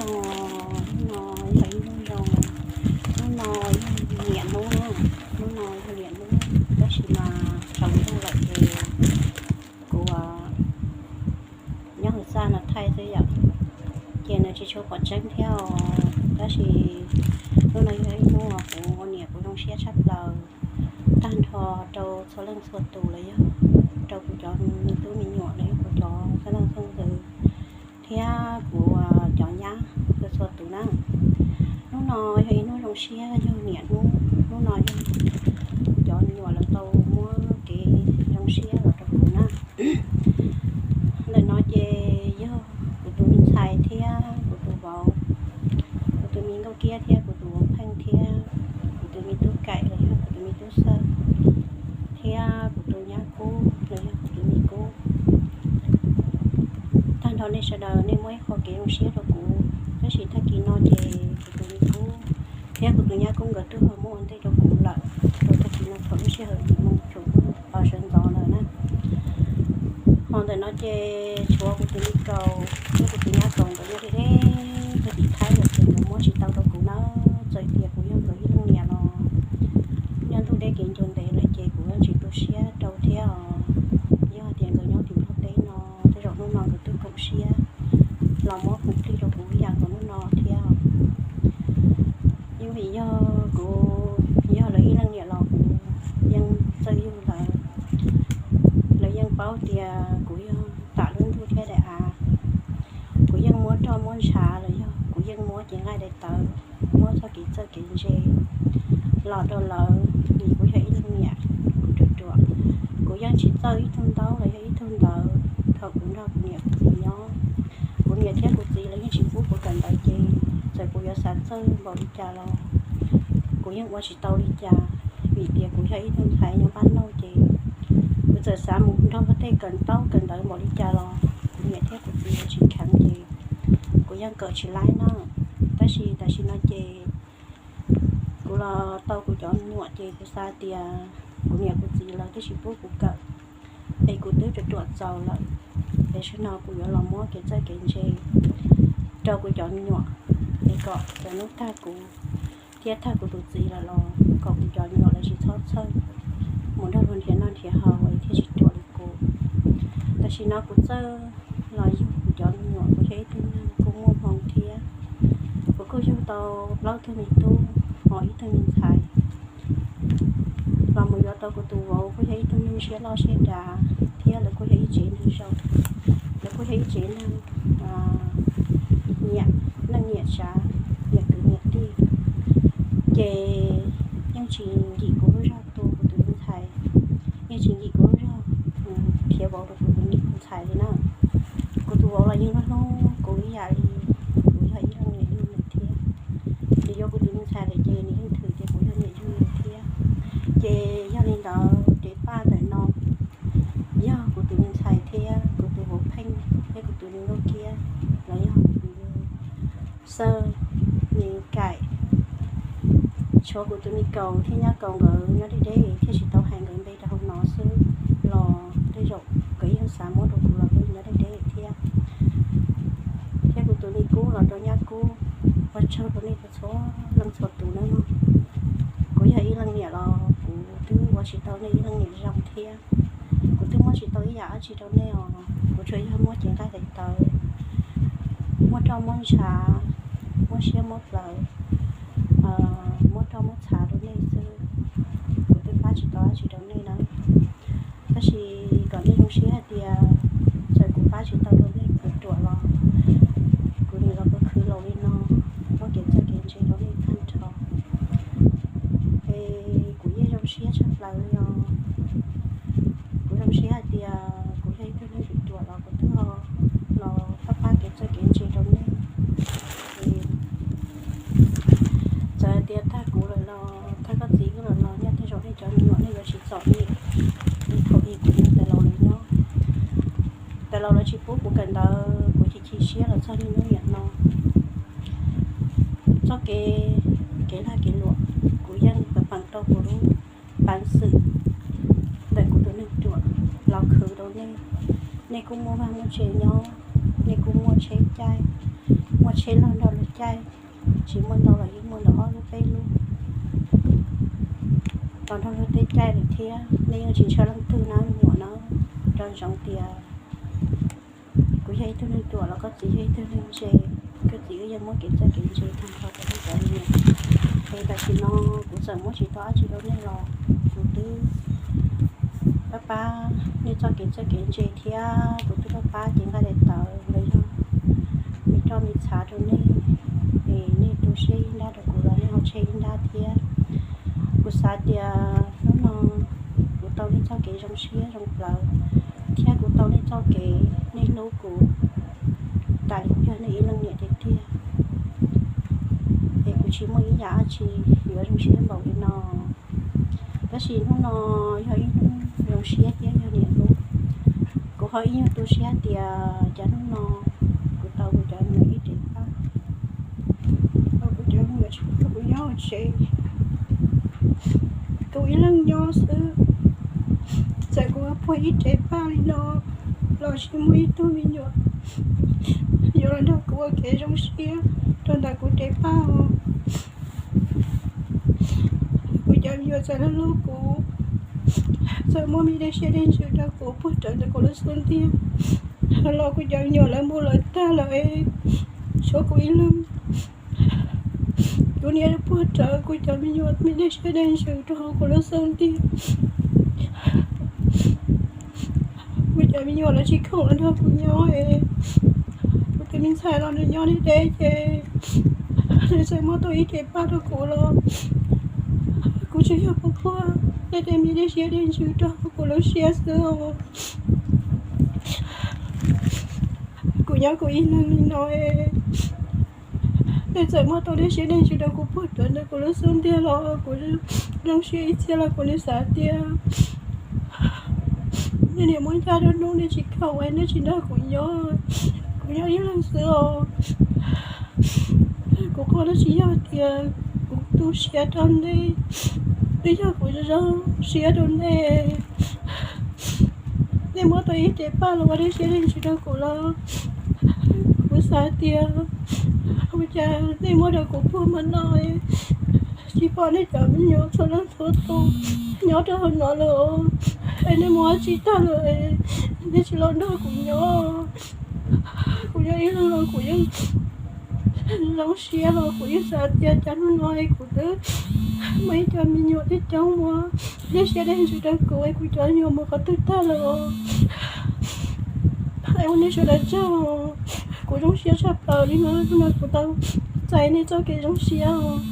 Hnub no yog ib hnub zoo, hnub no yog niam hnub na, hnub no yog niam hnub, tab sis mas tsaus ntuj lawm ces kuv nyob hauv txaj no thaij xwb yom, ces nws tsis tshua pom tseeb thiab os. Tab sis hnub no yog ib hnub uas kuv ua niam kuv zoo siab tshaj plaws, tag nrho rau txhua leej txhua tus los yog rau kuv cov me tub me nyuam los yog kuv cov xeeb leej xeeb ntxwv thiab kuv cov nyab txhua txhua tus na. Hnub no yog ib hnub zoo siab, yog niam hnub, hnub no yog kuv cov me nyuam lawv tau muab kev zoo siab los rau kuv na. Ntawm no ces yog kuv tus me ntxhais thiab kuv tus vauv, kuv tus me nkauj kiab thiab kuv tus vauv pheej thiab kuv tus me tub kaim los yog kuv tus me tub xawj, thiab kuv tus nyab kub los yog kuv tus me kub. Tag nrho nej sawv daws nej muab ib qho kev zoo siab rau kuv, tab sis tag kis no ces kuv tus me kub thiab kuv tus nyab kub nkawd twb ho muab ua ntej rau kuv lawm, rau tag kis no thaum lub sij hawm yim moo tsaus ntuj sawv ntxov lawm na. Ho ntawm no ces tshuav kuv tus me kaus thiab kuv tus nyab kaus nkawd nyob deb deb pem tim Thaib lawm ces nkawd muab tsis tau rau kuv na. Txawm tias kuv yog nkawd ib leej niam los nyob ntuj deb kev ncua ntev lawm ces kuv yeej tsis tu siab rau thiab os. Yog tias nkawd nyob tim Nplog teb no, tej zaum hnub no nkawd twb koom siab los muab kuv plig rau kuv ib yam nkaus hnub no thiab. Yeej vim yog kuv yog lawv ib leej niam los kuv yeej txawj yug lawv. Lawv yeej paub tias kuv yog tam lub ntuj thiab daim av. Kuv yeej muab roj muab ntshav los yog kuv yeej muab cev nqaij daim tawv, muab txoj kev txawj kev ntse los rau lawv, vim kuv yog ib leej niam, kuv ruam ruam. Kuv yeej tsis txawj ib tug ntaub los yog ib tug ntawv thaum kuv nrog kuv niam kuv txiv nyob. Kuv niam thiab kuv txiv lawv yeej tsis pub kuv kawm ntawv ces txawm kuv yuav xav txawj npaum li cas los kuv yeej ua tsis tau li cas, vim tias kuv yog ib tug ntxhais nyob npab nauj ces kuv txawm xav mus nrog luag tej kawm ntaub kawm ntawv npaum li cas los kuv niam thiab kuv txiv lawv tsis kheev ces kuv yeej kawm tsis laib na. Tab sis tam sim no ces kuv los tau kuv cov me nyuam ces kuv xav tias kuv niam kuv txiv lawv twb tsis pub kuv kawm, es kuv twb ruam ruam txaus lawm, es zaum no kuv yuav los muab kev txawj kev ntse rau kuv cov me nyuam, es kom txawm hnub tag kuv thiab tag kuv tus txiv lawm los kom kuv cov me nyuam lawv tsis txhob txhawj mus nrog luag nrhiav noj nrhiav haus es thiaj tsis ruam li kuv. Tam sim no kuv txawj los yug kuv cov me nyuam, kuv yog ib tug neeg kuj muaj hmoo thiab. Kuv kuj yug tau plaub tug me tub, ho ib tug me ntxhais. Los mus yuav tau kuv tus vauv kuj yog ib tug neeg siab loj siab dav thiab lawv kuj yog ib tsev neeg zoo, lawv kuj yog ib tsev neeg nyiam, neeg nyiam tsav, nyiam kwv nyiam tij. Ces yeej tsis nkim kuv lub zog tu kuv tus me ntxhais, yeej tsis nkim kuv lub zog khiav vauv rau kuv tus me ntxhais li na. Kuv tus vauv los yeej hlub hlub kuv ib yam li kuv yog ib leej niam yug nws thiab. Nws yuav kuv tus me ntxhais lawm ces nws yeej thwm tias kuv yog niam yug nws thiab. Ces yog li ntawd kev paj ntawm no yog kuv tus me ntxhais thiab kuv tus vauv pheej thiab kuv tus me nkauj kiab los yog kuv tus me xawj, me kaim, tshuav kuv tus me kaus thiab nyab kaus nkawd nyob deb deb thiaj tsis tau hais nkawd npe rau hauv no xwb los tej zaum nkawd yeej xav muab rau kuv los kuv nyob deb deb thiab. Thiab kuv tus me kub los rau nyab kub, ua tsaug rau nej txhua leej txhua tus nawb mog. Kuv yog ib leej niam los kuv twb ua tsis tau nej ib leej niam zoo thiab. Kuv twb muab tsis tau ib yam dab tsi rau nej os, kuv tsuas yog muab cev nqaij daim tawv, muab roj muab ntshav, muab siab muab plawv, muab roj muab txha rau nej xwb. Kuv twb pab tsis tau dab tsi rau nej na. Tab sis kom nej zoo siab hais tias txawm kuv pab tsis tau rau nej, kuv ruam los kuv nim los kuv khwv laus li no, muab kev txawj kev ntse rau nej tag nrho. Es kuv yeej zoo siab tshaj plaws li os. Kuv zoo siab hais tias kuv yog ib tug neeg ruam ruam los kuv twb ho los pab pab kev txawj kev ntse rau nej. Txawm hais tias tag kuv lawm los tag koj txiv wb lawm los nyob tej zaum nej cov me nyuam nej yuav tsis txom nyem li thaum ub kuv yug tais laus lawv nyob. Tais laus lawv tsis pub kuv kawm ntawv, kuv chim chim siab los txog niaj hnub niam no. Txoj kev, kev lag kev luam, kuv yeej peem peem rau kuv lub peev xwm ntawm kuv tus neeg ruam los khwv rau nej. Nej kuj muaj vaj muaj tse nyob, nej kuj muaj tsheb caij, muaj tsheb los nrog luag caij, tsis muaj ntau los yeej muaj ntawm ob lub peb lub los nrog luag tej caij lawm thiab. Nej yeej tsis ntshaw leej twg na me nyuam na, nco ntsoov tias kuv yog ib tug neeg ruam los koj txiv yog ib tug neeg ntse, koj txiv wb yeej muab kev txawj kev ntse tag nrho rau nej cov me nyuam. Es tam sim no kuv txawm muab tsis tau dab tsi rau nej los kuv twb pab pab nej txoj kev txawj kev ntse thiab kuv twb pab pab cev nqaij daim tawv los yog me roj me txhav rau nej, es nej tu siab ib nrab rau kuv los nej ho tshem ib nrab thiab. Kuv xav tias hnub no kuv tau nej txoj kev zoo siab zoo plawv thiab kuv tau nej txoj kev nej hlub kuv tas li kuv yog nej ib leej niam tiag tiag, es kuv tsis muaj ib yam dab tsi yuav zoo siab npaum li no. Tab sis hnub no yog ib hnub zoo siab thiab yog niam hnub. Kuv ho ib nyuag tu siab tias cas hnub no kuv tau kuv cov me nyuam ib rev paj, tau kuv cov me nyuam tsis pub kuv nyob hauv tsev, kuv ib leeg nyob xwb. Txawm kuv puag ib rev paj li no los tsis muaj ib tug me nyuam yuav los nrog kuv ua kev zoo siab rau ntawm kuv rev paj os. Kuv cov me nyuam txawm hlub hlub kuv, txawm muaj me dej siab dej ntsws rau kuv puag rawv ntawm kuv lub xub ntiag los kuv cov me nyuam lawv mus lawv tag lawm, tshuav kuv ib leeg. Kuv niam puag rawv kuv cov me nyuam me dej siab dej ntsws rau hauv kuv lub xub ntiag. Kuv cov me nyuam lawv tsis khoom los nrog kuv nyob es kuv tus me ntxhais los nws nyob deb deb ces nws txawm muab tau ib rev paj rau kuv los kuv tsuas yog puag puag tej tej me dej siab dej ntsws rau hauv kuv lub siab xwb os. Kuv nyob kuv ib leeg li no, nej txawm muab tau dej siab dej ntsws rau kuv puag rawv ntawm kuv lub xub ntiag los kuv zoo siab ib txhia los kuv nim xav tias nej niam muab ncaj rau hnub nej tsis khoom es nej tsis nrog kuv nyob, kuv nyob ib leeg xwb os. Kuv quaj no tsis yog tias kuv tu siab rau nej, twb yog kuv zoo siab rau nej. Nej muab tau ib rev paj los ua dej siab dej ntsws rau kuv los kuv xav tias ua cas nej muab rau kuv puag mas no tsis pom nej cov me nyuam txhua leej txhua tus nyob rau hauv no lawm, es nej mus ua tsi tag lawm, nej tsis los nrog kuv nyob. Kuv nyob ib leeg los kuv yeej zoo siab los kuv yeej xav tias cas hnub no es kuv twb muaj ib co me nyuam coob coob ua dej siab dej ntsws rau kuv es kuv cov me nyuam mus qhov twg tag lawm os. Es ua nej sawv daws tsaug, kuv zoo siab tshaj plaws li no, hnub no kuv tau txais nej txoj kev zoo siab os.